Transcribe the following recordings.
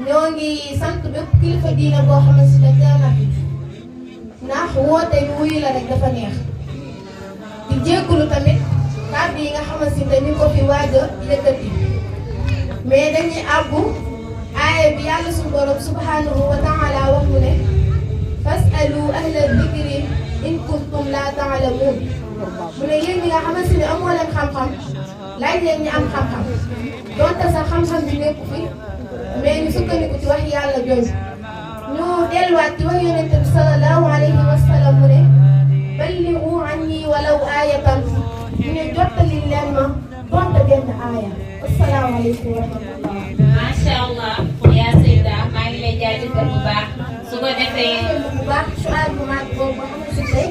ñoo ngi sant bépp kilifa diina boo xamante ne teew na fi ndax woote wuyu la rek dafa neex di jégalu tamit kàddu yi nga xamante ne ñu ko fi waaj a yëkkati mais dañuy àbbu aaya bi yàlla suñu borom subhanahu wa taala wax mu ne fasalu ahla dikri in kuntum la taalamuun mu ne yéen ñi nga xamante ne amoo leen xam-xam laaj leen ñi am xam-xam donte sax xam-xam bi nekku fi mais ñu sukkandiku ci wax yàlla jooju ñu delluwaat ci wax yonent bi sallallahu alayhi wa sallam mu ne ballighu anni walaw aayatan ñu ne jottali leen ma donte benn aaya asalaamaaleykum wa rahmatullah. macha allah yaa Seyda maa ngi lay jaajëfal bu baax su ko defee bu baax suwaat bu mag boobu ba xam ne si tey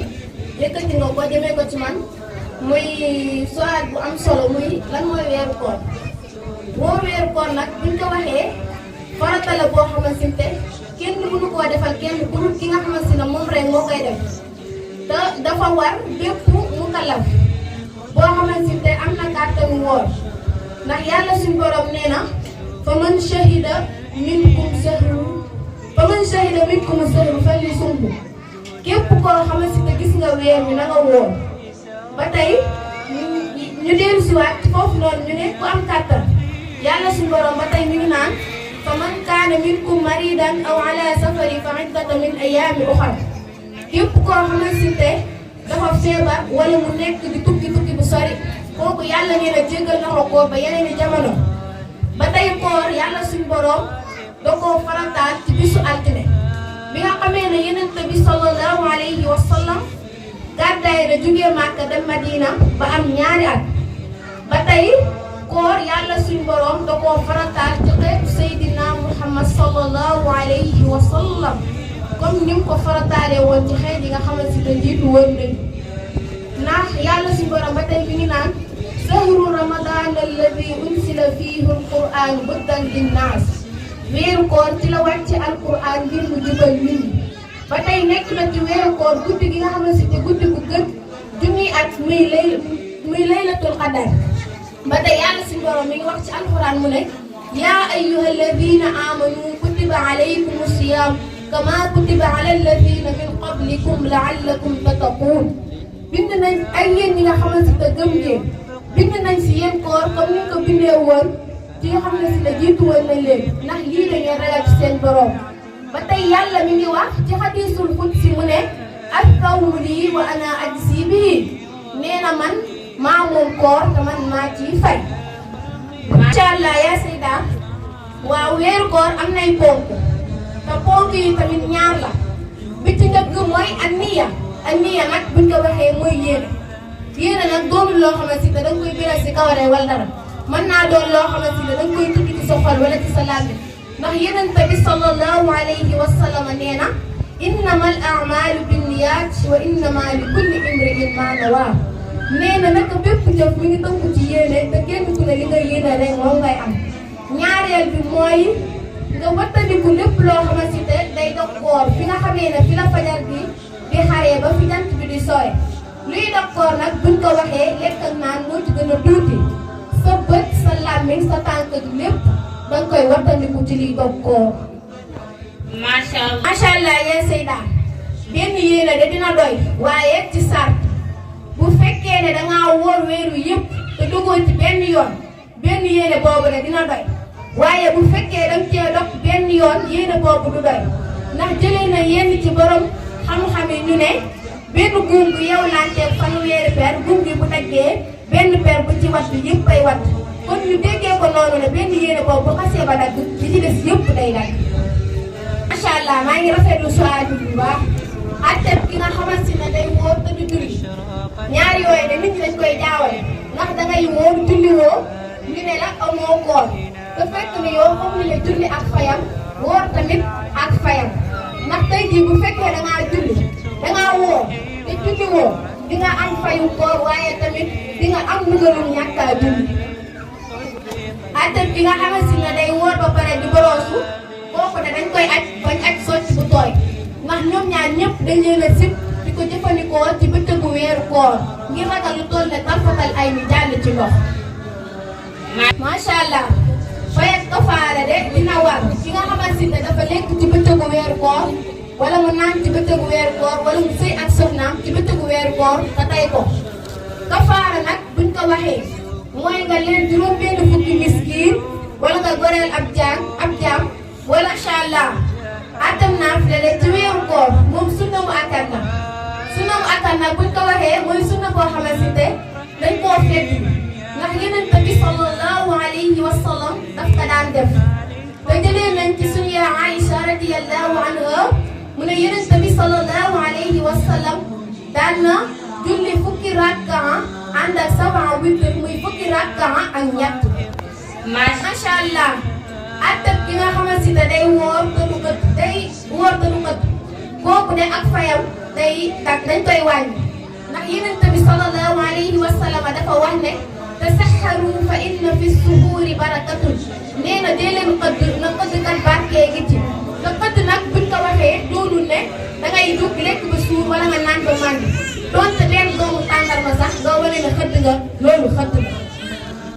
yëkkati nga ko demee ko ci man muy suwaat bu am solo muy lan mooy weeru koor boo weeru koor nag buñ ko waxee farata la boo xamante ne kenn mënu koo defal kenn ku dul ki nga xamante ne moom rek moo koy def te dafa war bépp mukallaf boo xamante ne am na kàttanu woor ndax yàlla suñu borom nee na fa man shahida minkum shahru falyasumhu képp koo xamante ne gis nga weer bi na nga woor ba tey ñu dellu si waat foofu noonu ñu ne ku am kàttan yàlla suñu borom ba tey mi ngi naan fa man kaana minkum maridan aw ala safari fa iddatan min ayaami uxar képp koo xamante ne dafa feebar wala mu nekk di tukki bu sori kooku yàlla nee na jéggal na ko ba yeneen i jamono ba tey koor yàlla suñu borom da koo farataal ci bisu altine bi nga xamee ne Yonent bi sallallahu alayhi wa sallam gàddaay na jugee Màkka dem Madina ba am ñaari at ba tey koor yàlla suñu borom da koo farataal ci xeetu Seydina Muhammad sallallahu alayhi wa sallam comme ni mu ko farataalee woon ci xeet yi nga xamante ne njiitu woon nañu ndax yàlla suñu borom ba tey mi ngi naan sahru ramadan alladi unsila fihi alquran hudan linnaas weeru koor ci la wàcc alquran ngir mu jubal nit ñi ba tey nekk na ci weeru koor guddi gi nga xamante ne guddi gu gën junniy at muy laylatul qadar ba tey yàlla suñu borom mi ngi wax ci alquran mu ne yaa ayyuha alladina amanu kutiba alaykum siyam kama kutiba ala alladina min qablikum laallakum tattaquun bind nañ ay yéen ñi nga xamante ne gëm ngeen bind nañ si yéen koor comme ni ko bindee woon ci nga xam ne si la jiitu woon nañ leen ndax lii da ngeen ragal ci seen borom ba tey yàlla mi ngi wax ci xadiisul qudsi mu ne as-sawmu lii wa ana ajzi bihi nee na man maa moom koor te man maa ciy fay. macha allah yaa Seyda waaw weeru koor am nay ponk te ponk yi tamit ñaar la bi ci njëkk mooy aniya nag buñ ko waxee mooy yéene nag doonul loo xamante ne danga koy biral si kawaree wala dara mën naa doon loo xamante ne danga koy tudd ci sa xol wala ci sa làmmiñ ndax Yonent bi sallallahu alayhi wa sallam nee na innama al a'malu binniyat wa innama li kulli imri'in ma nawaa nee na naka bépp jëf mi ngi tënku ci yéene te kenn ku ne li nga yéene rek moom ngay am ñaareel bi mooy nga wattandiku lépp loo xamante ne day dog koor fi nga xamee ne fi la fajar bi di xaree ba fi jant bi di sooy luy dog koor nag buñ ko waxee lekk ak naan moo ci gën a tuuti sa bët sa làmmiñ sa tànk gi lépp danga koy wattandiku ci liy dog koor. macha allah yaa Seyda benn yéene de dina doy waaye ci sart bu fekkee ne dangaa wóor weeru yëpp te duggoon ci benn yoon benn yéene boobu de dina doy waaye bu fekkee danga cee dog benn yoon yéene boobu du doy ndax jëlee na yenn ci borom xam-xam yi ñu ne benn guum bu yow lanteeg fanweeri per guum bi bu daggee benn per bu ci watt yëpp ay watt kon ñu déggee ko noonu ne benn yéene boobu bu xasee ba dagg li ci des yëpp day dagg. macha allah maa ngi rafetlu soirée bi bu baax àtteeb ki nga xamante ne day wóor te du julli ñaari yooyu de nit ñi dañ koy jaawale ndax dangay wóor julli woo ñu ne la amoo koor te fekk ne yow xam ne la julli ak fayam wóor tamit ak fayam ndax tey jii bu fekkee dangaa julli dangaa wóor te julli woo di nga am fayu koor waaye tamit di nga am mbugalum ñàkk a julli àtteeb ki nga xamante ne day wóor ba pare di boroosu kooku ne dañ koy aj bañ aj socc bu tooy ndax ñoom ñaar ñëpp dañ leen a sib di ko jëfandikoo ci bëccëgu weeru koor ngir ragal lu toll ne tarfatal ay ni jàll ci ndox. macha allah fay ak kafaara de dina war ki nga xamante wala mu naan ci bëccëgu weeru koor wala mu sëy ak soxnaam ci bëccëgu weeru koor te tey ko. kafaara nag buñ ko waxee mooy nga leen juróom-benn fukki miskiin wala nga goreel ab jaam wala incha allah atam naafile la ci weeru koor moom sunna mu akkat na. sunna mu akkat na buñ ko waxee mooy sunna boo xamante ne dañ koo fekk ndax Yonent bi sallallahu alayhi wa sallam daf ko daan def. te jëlee nañ ci suñu yaay Aïcha radiyallahu anha mu ne Yonent bi sallallahu alayhi wa sallam daan na julli fukki rakkaa ànd ak sabaa witr muy fukki rakkaa ak ñett. macha allah attab ki nga xamante ne day woor te du xët kooku de ak fayam day dañ koy wàññi ndax Yonent bi sallallahu alayhi wa sallam dafa wax ne tasaxaru fa inna fi suhuuri barakatun nee na dee leen xëdd na xëdd kat barkee gi ci te xëdd nag buñ ko waxee doonul ne dangay jóg lekk ba suur wala nga naan ba màndi doonte benn doomu tàndarma sax doo wane ne xëdd nga loolu xëdd nga.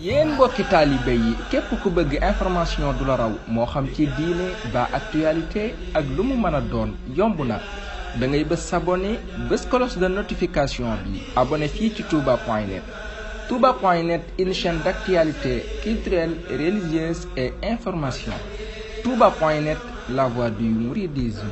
yéen mbokki taalibe yi képp ku bëgg information du la raw moo xam ci diine ba actualité ak lu mu mën a doon yomb na da ngay bës s'abonné bës cloche de notification bi abonné fii ci touba.net. touba.net, une chaîne d'actualité culturelle, religieuse et information. touba.net, la voix du mouridisme.